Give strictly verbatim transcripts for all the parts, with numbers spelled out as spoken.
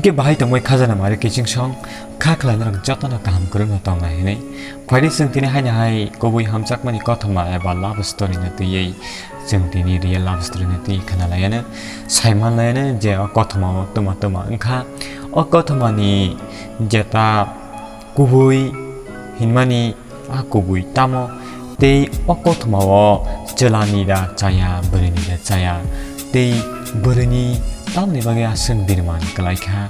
Khe bahai tongbai khajana mari kiching song kha khlai norok jotono kaham kwrwngno tongnai hinwi. Phaidi chwng tini haino hai kubui hamjakmani kothoma eba love story no twiwi chwng tini real love story no twi khna laiano, saiman laiano je o kothoma o tuma tuma wngkha. O kothoma ni jeta kubui hinmani a kubui tamo, tei o kothoma o chwla ni da chaya, bwrwi ni da chaya, tei bwrwi ni tamni bagwi aswk birman kwlai kha.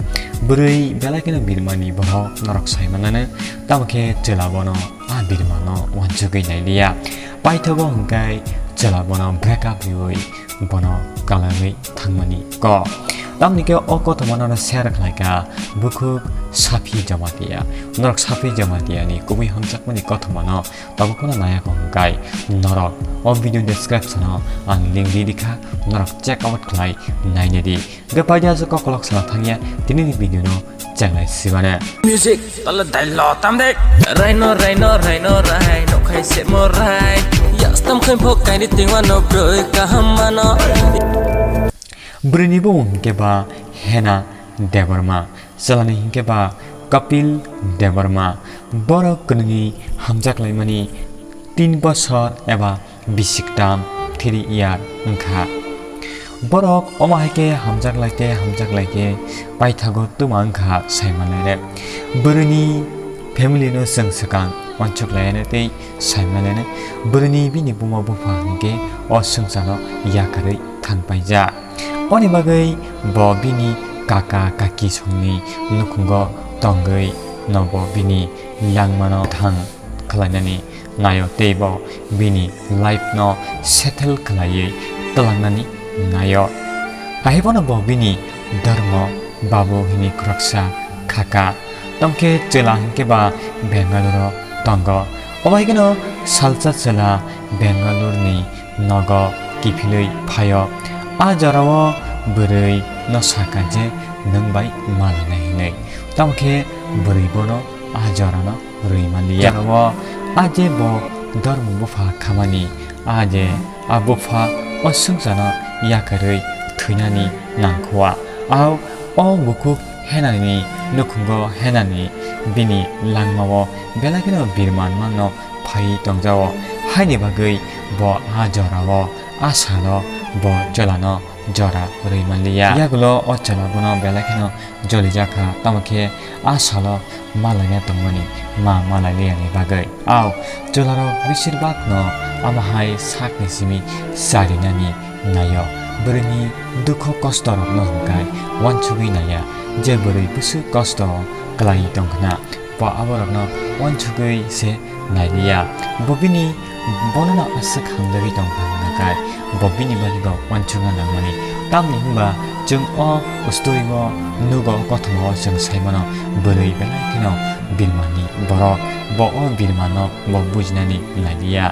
Bwrwi belai kheno birmani borok norok sai manano, tamo khe chwla bono a birmano uansugwi nai liya. Paithago hwnkhe chwla bono break up riwi bono kalangwi thangmani kok. Tamni khe o kothoma no share khlai kha bukhuk Safi Jamatia. Norok Safi Jamatia ni kubui hamjakmani kothoma no tabuk phano naiya kok hwnkhe norok o video description o ang link ri rikha, norok check out khlai naina di. Hwnkhe paidi aswk kokolok sana thangya tini ni video no chenglai sibana. Music, tala dailo tamde. Raino, raino, raino, rai, nokhai se mo rai. Yastam khai phok kaini tingwa no broi kaham mano. Bwrwini bumung hinkhe ba Hena Debbarma, chwlani hinkhe ba Kapil Debbarma. Borok kwnwi hamjak laimani tin bosor eba bisiktam, three year wngkha. Borok omo hai khe hamjak lai khe, hamjak lai khe paithago tuma wngkha saimanlaino. Bwrwini family no chwng swkang uansuk laiano tei saimanlaino. Bwrwini bini buma bupha hinkhe o swngcharno yakarwi thang paijak. Oni bagwi bo bini kaka kaki songni nukhungo tongwi no bo bini langmano thang khlainani naio tei bo bini life no settle khlaiwi twlangnani naio. Hai phano bo bini dharma babu hini khoroksa khaka. Tongkhe chwla hinkhe ba Bangalore o tongo. Obo hai kheno salsa chwla Bangalore ni nogo kiphilwi phaio. A jorao bwrwi no saka je nwng bai malainai hinwi. Tamo khe bwrwi bono a jorano rwi manliya. Jorao a je bo dormo bupha khamani, a je a bupha o swngcharno yakarwi thwinani nangkhuwa. Ao o bukhuk Henani nukhungo Henani bini langmao belai kheno birman manno phai tongjao. Haini bagwi bo a jorao, a salo bo chwlano jora rwi manliya. Yagulo o chwla bono belai kheno jolijakha, tamo khe a salo malaina tongmani ma malailiyani bagwi. Ao chwlarok besir bagno amo hai sakni simi charinani naio. Bwrwini dukho kostorokno hwnkhe uansugwi naiya. Je bwrwi bwswk kosto kwlaiwi tongkhna, bo aborokno uansugwi se nailiya. Bo bini bonono aswk hamjagwi tongkha hwnkhe bo bini bagwi bo uansukna nangmani. Tamni hwnba chwng o story o nugo, kothoma o chwng saimano bwrwi belai kheno birmanni borok. Bo o birmanno bo bujinani nailiya.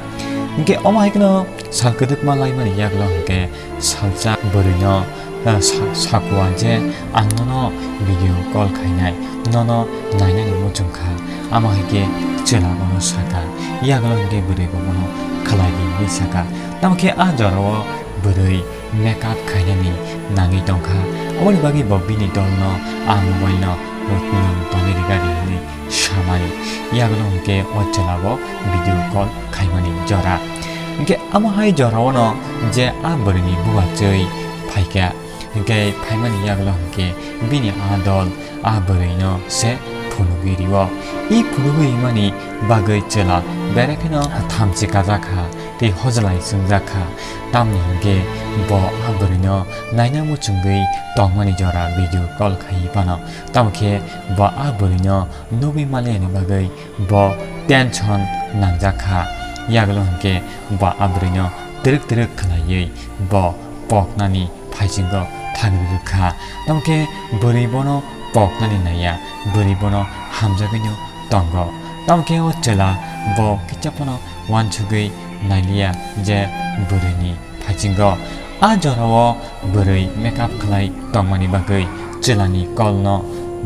Hinkhe omo hai kheno sal kwdwkma laimani yagulo hinkhe salsa bwrwino, eh, sa-, sakua je ang nono video call khainai, nono nainani muchung kha, amo hai khe chwla bono saka, yagulo hinkhe bwrwi bo bono khlai di hinwi saka. Tamo khe a jorao bwrwi makeup khainani nangwi tongkha, aboni bagwi bo bini dolno a mobile no rwchapnani tonwi rwgadi hinwi samani. Yagulo hinkhe o chwla bo video call khaimani jora. Hinkhe amo hai jorao no je a bwrwini bubachi phaikha, hinkhe phaimani yagulo hinkhe bini a dol a bwrwino se phunugwi rio. I phunugwi mani bagwi chwla berai kheno thamchi kajakha tei hojlai chwngjakha. Tamni hinkhe bo a bwrwino naina muchungwi tongmani jora video call khaiwi phano. Tamo khe bo a bwrwino nugwi manliyani bagwi bo tension nangjak kha. Yagulo hinkhe bo a bwrwino twrwk twrwk khlaiwi bo poknani phaisingo thangwi rwkha. Tamo khe bwrwi bono poknani naiya, bwrwi bono hamjagwino tongo. Tamo khe o chwla bo kisa phano uansugwi nailiya je bwrwini phaisingo. A jorao bwrwi makeup khlai tongmani bagwi chwlani call no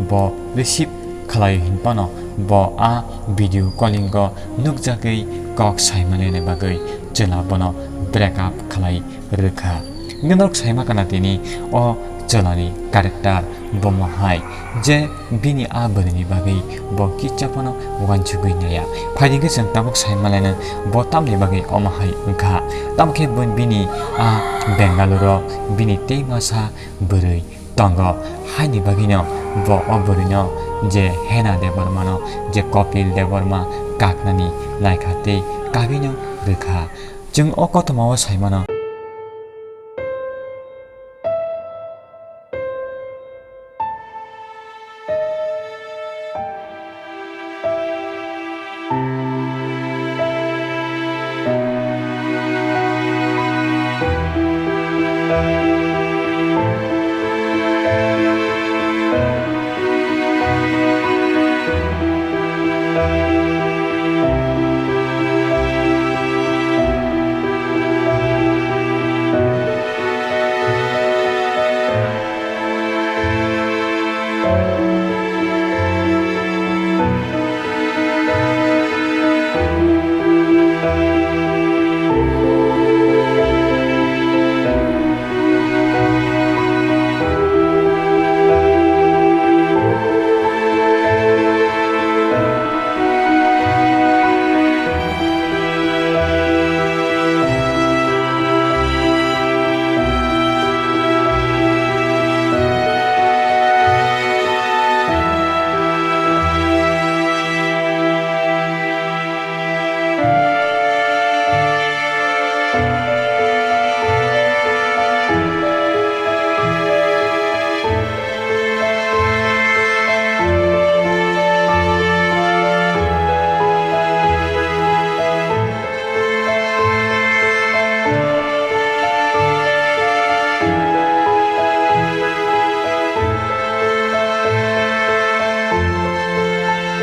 bo receive khlai hinphano bo a video calling o nukjagwi kok saimanlini bagwi chwla bono break up khlai rwkha. Hinkhe norok saima kana tini o chwlani character Bomo hai je bini a bwrwini bagwi bo kisa phano uansugwi naiya. Phaidi khe chwng tabuk sai manlainai bo tamni bagwi omo hai wngkha. Tamo khe bo bini a Bengaluru o bini tei masa bwrwi tongo. Haini bagwino bo o bwrwino je Hena Debbarmano, je Kopil Debbarma kaknani laikha tei kagwino rwkha. Chwng o kothoma o sai mano.